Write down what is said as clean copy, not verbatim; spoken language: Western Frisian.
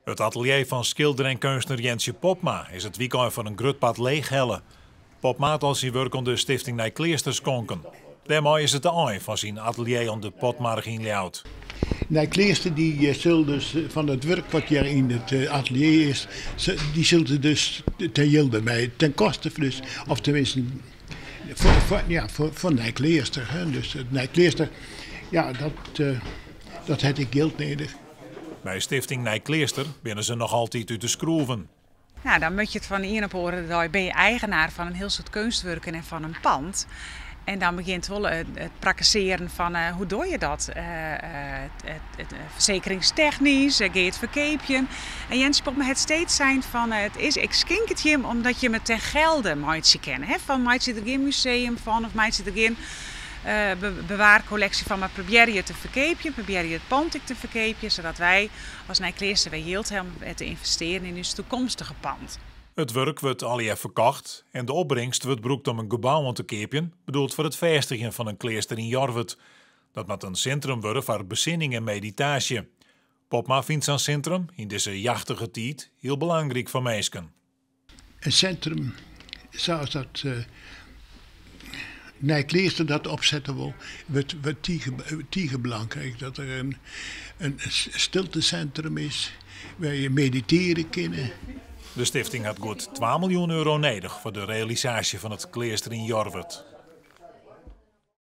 It atelier fan skilder en keunstner Jentsje Popma is it wykein foar in grut part leechhelle. Popma hat al syn wurk oan de stifting Nijkleaster skonken. Dêrmei is it de ein fan syn atelier oan de Potmarge yn Ljouwert. Nijkleaster dy sil dus fan it wurk wat hjir yn it atelier is, dy sil se dus ten jilde mei ten koste dus, of teminsten foar, ja, foar Nijkleaster. Dus it Nijkleaster, ja, dat, dat hat ek jild nedich. By stifting Nijkleaster binne se noch altyd út de skroeven. Nou, dan moat je it fan de iene op de oare dei bin je eigenaar fan in hiel soad keunstwurken en fan in pand. En dan begjint wol it prakkesearjen fan hoe doar je dat? Fersekeringstechnysk, gean je it ferkeapjen? En Jentsje Popma hat steeds sein fan it is, ik skink it jim omdat jim it ten gelde meitsje kinne. Hè? Fan meitsje der gjin museum fan of meitsje der gjin bewaarkolleksje fan, mar probearje it te ferkeapjen, probearje it pand ek te ferkeapjen, sadat wy as Nijkleaster wer jild ha om te ynvestearjen yn ús toekomstige pand. It wurk wurdt allegear ferkocht en de opbringst wurdt brûkt om in gebou oan te keapjen, bedoeld foar it fêstigjen fan in kleaster yn Jorwert. Dat moat in sintrum wurde foar besinning en meditaasje. Popma fynt sa'n sintrum yn dizze jachtige tiid hiel belangryk foar minsken. In sintrum sa as dat Nijkleaster dat opsette wol, wurdt wurdt tige tige belangryk. Dat der in in stiltesintrum is wêr't je meditearje kinne. De stifting hat goed 2 miljoen euro nedich foar de realisaasje fan it kleaster yn Jorwert.